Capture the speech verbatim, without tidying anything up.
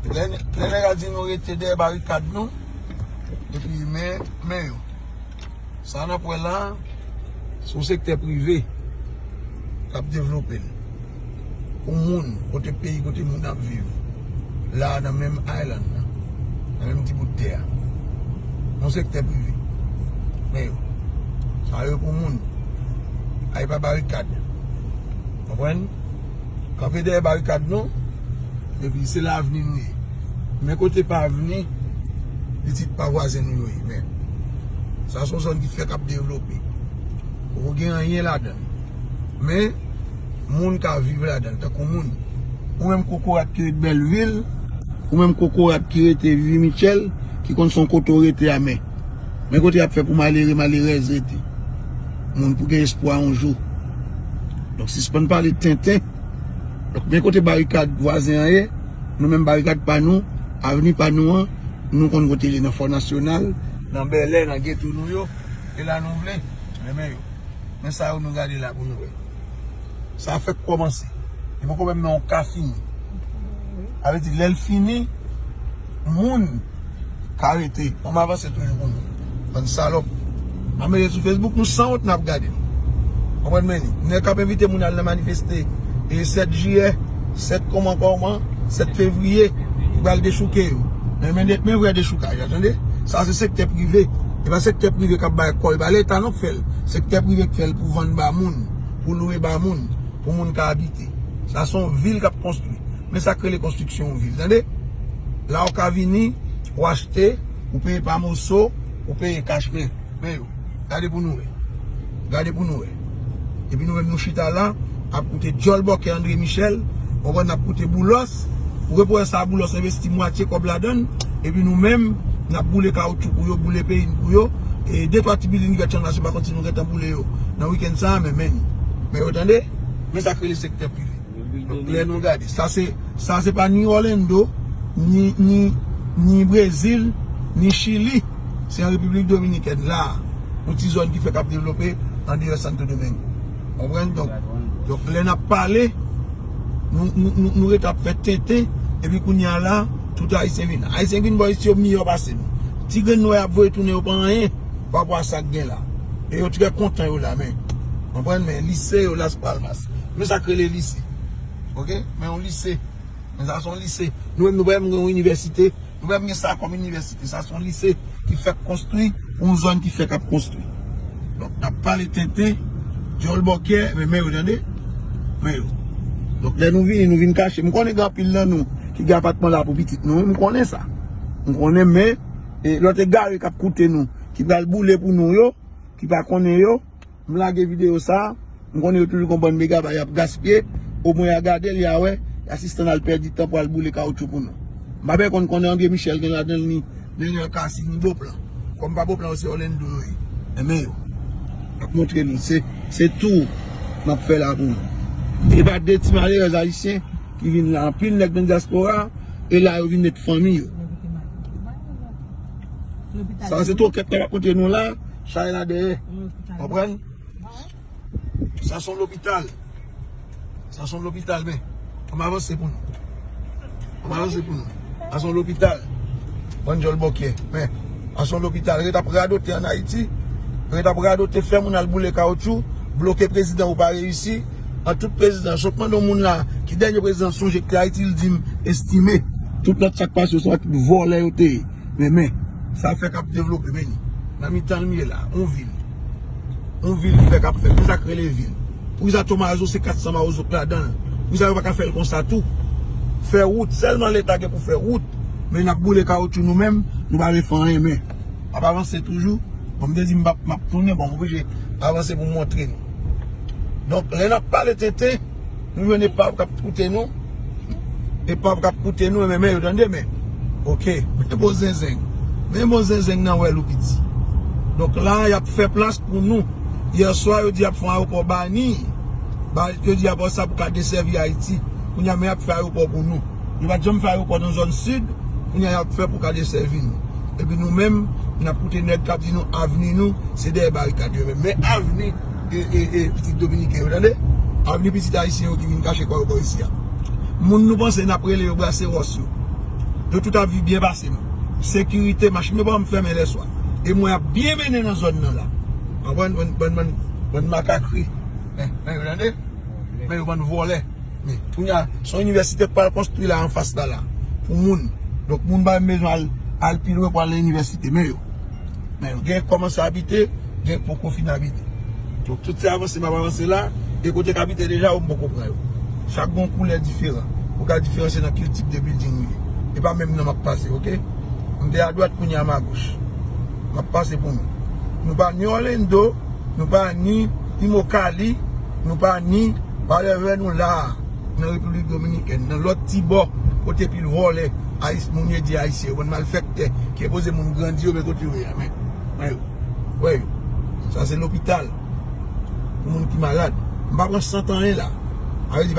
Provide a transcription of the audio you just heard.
Lè, lè nèg la di nou rete dèyè barikad nou, epi men, men yo. Sa n ap wè la, se yon sektè prive k ap devlope l. Pou moun, kote peyi, kote moun ap viv. La, nan menm island nan, nan menm ti bout tè a. Yon sektè prive. Men yo. Sa yo pou moun. Ay pa barikad. Konprann? Kanpe dèyè barikad nou. Epi se la avni nou ye. Men kote pa avni, pitit pa vwazen nou yo ye. Men sa se yon zòn ki fèk ap devlope. Poko gen anyen ladan l. Men moun ka viv ladan l tankou moun. Ou menm kokorat ki ret Bèlvil, ou menm kokorat ki rete Vivi Mitchell, ki konn se yon kote w rete a, men men kote y ap fè pou malere, malerèz rete. Moun pou gen espwa yon jou. Donk sispann pale tenten. Donk men kote barikad vwazen an ye, nou menm barikad pa nou, avni pa nou an, nou konn kote l ye, nan Fò Nasyonal, nan Bèlè, nan geto nou yo, e la nou vle, men men yo. Men sa yo nou gade la pou nou wè. Sa fèk kòmanse. Li poko menm nan yon ka fini. Sa vle di lè l fini, moun ka rete. An m avanse toujou pou nou. Bann salòp. An mete sou Facebook, nou sanwont n ap gade. Konprann men li. Nèg k ap envite moun al nan manifeste. E sèt jiyè, sèt kòman kòman, sèt fevriye, li pral dechouke yo. Men, men, men vrè dechoukaj la, tande? Sa se sektè prive. E pa sektè prive k ap bay kò, e pa leta non k fè l. Sektè prive k fè l pou vann ba moun, pou lwe ba moun, pou moun ka abite. Sa se yon vil k ap konstwi. Men sa k rele konstriksyon yon vil, tande? La ou ka vini, ou achte, ou peye pa moso, ou peye kach, men, men yo. Gade pou nou wè. Gade pou nou wè. Epi nou menm nou chita la, ap koute djòl bòkè André Michel, ou konprann, n ap koute Boulos. Ou gen pou wè sa Boulos envesti mwatye kòb ladan l, epi nou menm, n ap boule kawoutchou pou yo, boule peyi n pou yo. E de twa ti bilding vèt chanm la, se pa konn si nou gentan boule yo nan wikenn sa a, men, men, men yo tande, men sa k rele sektè prive. Donk, lè nou gade, sa se, sa se pa ni Orlando, ni, ni, ni Brezil, ni Chili. Se an Repiblik Dominikèn la, yon ti zòn ki fèk ap devlope andeyò Santo Domingo. Konprann? Donk, donk, lè n ap pale, nou, nou, nou, nou rete ap fè tenten, epi kounye a la, tout Ayisyen vin. Ayisyen vin bò isi yo miyò pase nou. Ti grenn nwè y ap voye tounen yo pa anyen, pa rapò a sa k gen la. E yo trè kontan yo la, men. Konprann? Men lise yo Las Palmas. Men sa k rele lise. Oke? Men yon lise. Men sa se yon lise. Nou menm nou pa menm gen yon inivèsite. Nou pa menm gen sa kòm inivèsite. Sa se yon lise ki fèk konstwi pou yon zòn ki fèk ap konstwi. Donk, n ap pale tenten, djòl bòkyè, men men yo tande. Men yo. Donk, lè nou vini, nou vin kache. M konnen gen anpil nan nou ki gen apatman la pou pitit nou. M konnen sa. M konnen, men, e, lòt egare k ap koute nou, ki pral boule pou nou yo, ki pa konnen yo, m lage videyo sa, m konnen yo toujou gon bann megabay y ap gaspiye, omwen y a gade l, y a wè, y a sispann al pèdi tan pou al boule kawoutchou pou nou. M pa byen konn konnen André Michel gen ladan l ni Nenel Cassy ni Beauplan. Kòm pa Beauplan yo se Orlando yo ye. Enben yo. M ap montre nou, se, se tou m ap fè la pou nou. E pa de ti malerèz ayisyen ki vin la, anpil nèg nan dyaspora, e la yo vin met fanmi yo. Sa se twokèt la m ap montre nou la, chay la dèyè. Konprann? Sa se yon lopital. Sa se yon lopital, men. An m avanse pou nou. An m avanse pou nou. Sa se yon lopital. Bann djòl bòkyè. Men, sa se yon lopital. Ret ap radote ann Ayiti. Ret ap radote, fè moun al boule kawoutchou. Bloke prezidan ou pa reyisi. An tout prezidan. Sot mande yon moun la, ki dènye prezidan sonje ki te Ayiti, l di m Estimé. Tout lòt sa k pase yo, se yon ekip vòlè yo te ye. Men, men, sa fèk ap devlope, men li. Nan mitan l m ye la, yon vil. Yon vil fèk ap fèt. Men sa k rele vil. Poukisa Tomazo se kat san mawozo k ladan l? Poukisa yo pa ka fè l konsa tou? Fè wout, sèlman leta gen pou fè wout. Men n ap boule kawoutchou nou menm, nou pa vle fè anyen, men. N ap avanse toujou. Bon, m te di m p ap, m ap tounen, bon, m oblije avanse pou m montre nou. Donk, lè n ap pale tenten, nou jwenn epav k ap koute nou. Epav k ap koute nou, men, men yo tande, men. Oke, men bon zenzen. Men bon zenzen nan wèl ou piti. Donk la, y ap fè plas pou nou. Yèswa, yo di y ap fè yon ayewopò Bani. Ba, yo di y ap fè sa pou ka desèvi Ayiti. Kounye a, men y ap fè ayewopò pou nou. Yo pa t janm fè ayewopò nan zòn sid, kounye a y ap fè pou ka desèvi nou. Epi nou menm, n ap koute nèg k ap di nou avni nou, se dèyè barikad yo menm. Men avni, e, e, e, pitit dominiken yo, tande? Avni pitit ayisyen yo ki vin kache kò yo bò isi a. Moun nou panse n ap rele yo brase wòs yo. Yo tout ap viv byen pase m. Sekirite, machin yo pa janm fèmen lèswa. E mwen ap byen mennen nan zòn nan la. Konprann? Bann, bann, bann, bann makakri. Men, men, tande? Men yo bann vòlè. Men, kounye a, se yon inivèsite k pral konstwi la anfas la, la. Pou moun. Donk, moun pa menm bezwen al, al pi lwen pou al nan inivèsite. Men yo. Men yo gen kòmanse abite, gen poko fin abite. Donk, tout se avanse m ap avanse la, e kote k abite deja, yo m poko pran yo. Chak gon koulè diferan. Ou ka diferansye nan ki tip de building ou ye. E pa menm nan m ap pase, oke? M te adwat, kounye a m agoch. M ap pase pou nou. Nou pa ni Orlando, nou pa ni Immokalee, nou pa ni whatever, nou la a, nan Repiblik Dominikèn, nan lòt ti bò, kote pil vòlè, ayis-, moun yo di ayisyen, yo bann malfèktè, ki enpoze moun grandi yo, men kote yo ye a, men, men yo, wè yo. Sa se lopital pou moun ki malad. M pa pran sant anyen la. Sa vle di,